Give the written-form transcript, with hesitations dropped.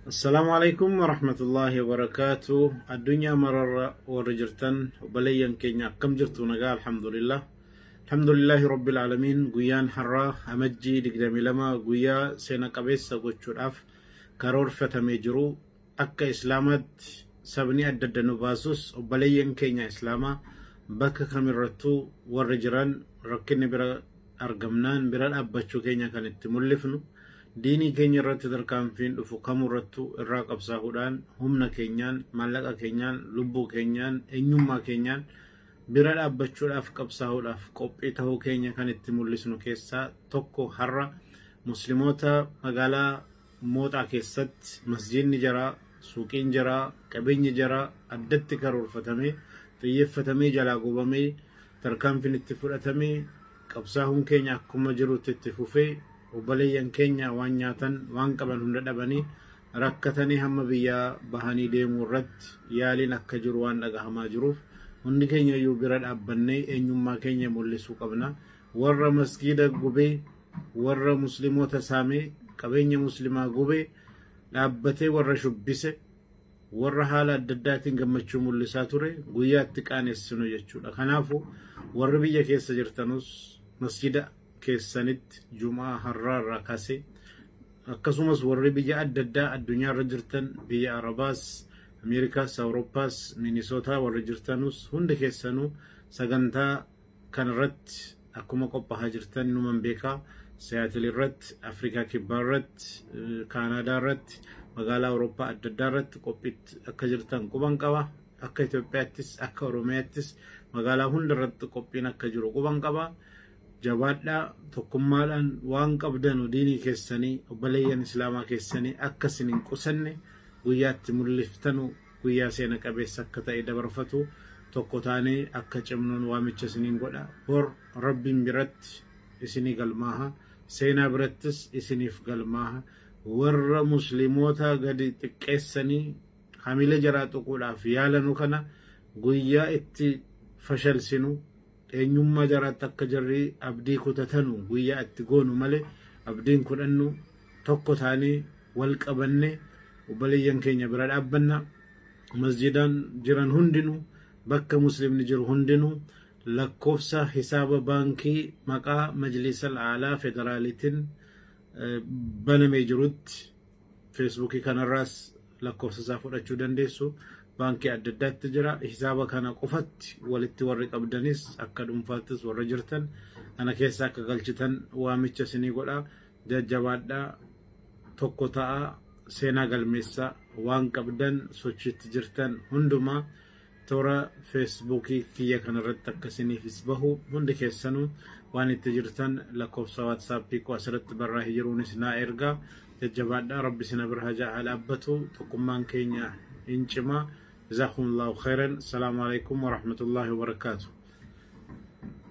Assalaamu alaikum warahmatullaahi wabarakaatu. Addunyaa mararra warri jirtan, obboleeyyan keenya, akkam jirtu? Nagaa, alhamdulillah. Alhamdulillahi rabbil aalamiin. Guyyaan har'aa Amajjii 22 guyyaa seena qabeessa gochuudhaaf karoorfatamee jiru. Akka Islaamaatti sabni adda adda nu baasus, obboleeyyan keenya Islaamaa bakka kamirrattuu warri jiran rakkinni bira argamnaan bira dhaabbachuu keenya kan itti mul'ifnu, diinii keenya irratti tarkaanfiin dhufu kamurrattuu irraa qabsaa'uudhaan, humna keenyaan, maallaqa keenyaan, lubbuu keenyaan, eenyummaa keenyaan bira dhaabbachuudhaaf qabsaa'uudhaaf qophii ta'uu keenya kan itti mul'isnu keessaa tokko. Har'a Musliimoota magaalaa Mooxaa keessatti masjiidni jaraa, suuqiin jaraa, qabeenyi jaraa addatti karoorfatamee, xiyyeeffatamee, jalaa gubamee, tarkaanfiin itti fudhatamee, qabsaa'uun keenya akkuma jirutti itti fufee, obboleeyyan keenya waan nyaatan waan qaban hunda dhabanii rakkatanii hamma biyyaa bahanii deemuu irratti yaaliin akka jiru waan dhagahamaa jiruuf, hundi keenya iyyuu bira dhaabbannee eenyummaa keenya mul'isuu qabna. Warra masgiida gubee, warra Musliimoota saamee, qabeenya Muslimaa gubee, dhaabbatee warra shubbise, warra haala adda addaatiin gammachuu mul'isaa ture guyyaatti qaanessinu jechuudha. Kanaafuu warri biyya keessa jirtanus masjida keessanitti Jumaa har'aa irraa kaasee, akkasumas warri biyya adda addaa addunyaa irra jirtan, biyya Arabaas, Ameerikaas, Awurooppaas, Minisootaa warri jirtanus, hundi keessanuu sagantaa kanarratti akkuma qophaa'aa jirtan numan beekaa. Siyaatil irratti, Afrikaa Kibbaa irratti, Kaanaadaa irratti, magaalaa Awurooppaa adda addaa irratti qophiitti akka jirtan quban qaba. Akka Itoophiyaattis, akka Oromiyaattis magaalaa hunda irratti qophiin akka jiru quban qaba. Jabaadhaa, tokkummaadhaan waan qabdan diinii keessanii, obboleeyyan Islaamaa keessanii akka isin hin qusanne guyyaatti mul'iftanu, guyyaa seena qabeessa akka ta'e dabarfatu, tokko taanee akka cimnuun waamicha isiniin godha. Bor Rabbiin biratti isinii galmaaha, seenaa birattis isiniif galmaaha. Warra Musliimoota gadi xiqqeessanii hamilee jaraa tuquudhaaf yaalanu kana guyyaa itti fashalsinu, eenyummaa jaraatti akka jarri abdii kutatanu guyyaa itti goonu malee abdiin kudhannu. Tokko taanee wal qabanne obboleeyyan keenya bira dhaabbanna. Masjidaan jiran hundinuu, bakka Muslimni jiru hundinuu, lakkoofsa hisaaba baankii maqaa Majlisa Alaalaa Federaaliitiin banamee jirutti, Feesbuukii kanarraas lakkoofsa isaa fudhachuu dandeessu. Baankii adda addaatti jira. Hisaaba kana qofatti walitti warri qabdanis, akka dhuunfaattis warra jirtan, kana keessa akka galchitan waamicha isinii godha. Jajjabaadhaa, tokko ta'a, seenaa galmeessaa. Waan qabdan, sochiitti jirtan hundumaa toora Feesbuukii kiyya kanarratti akka isiniifis bahu, hundi keessanuu waan itti jirtan lakkoofsa Waatsaappii koo asirratti barraa'ee jiruunis naa ergaa. Jajjabaadhaa, Rabbi sina bira hajaa haa dhaabbatu, tokkummaan keenya hin cimaa. Jazaakumullahu khairan. Assalaamu alaikum warahmatullaahi wabarakaatu.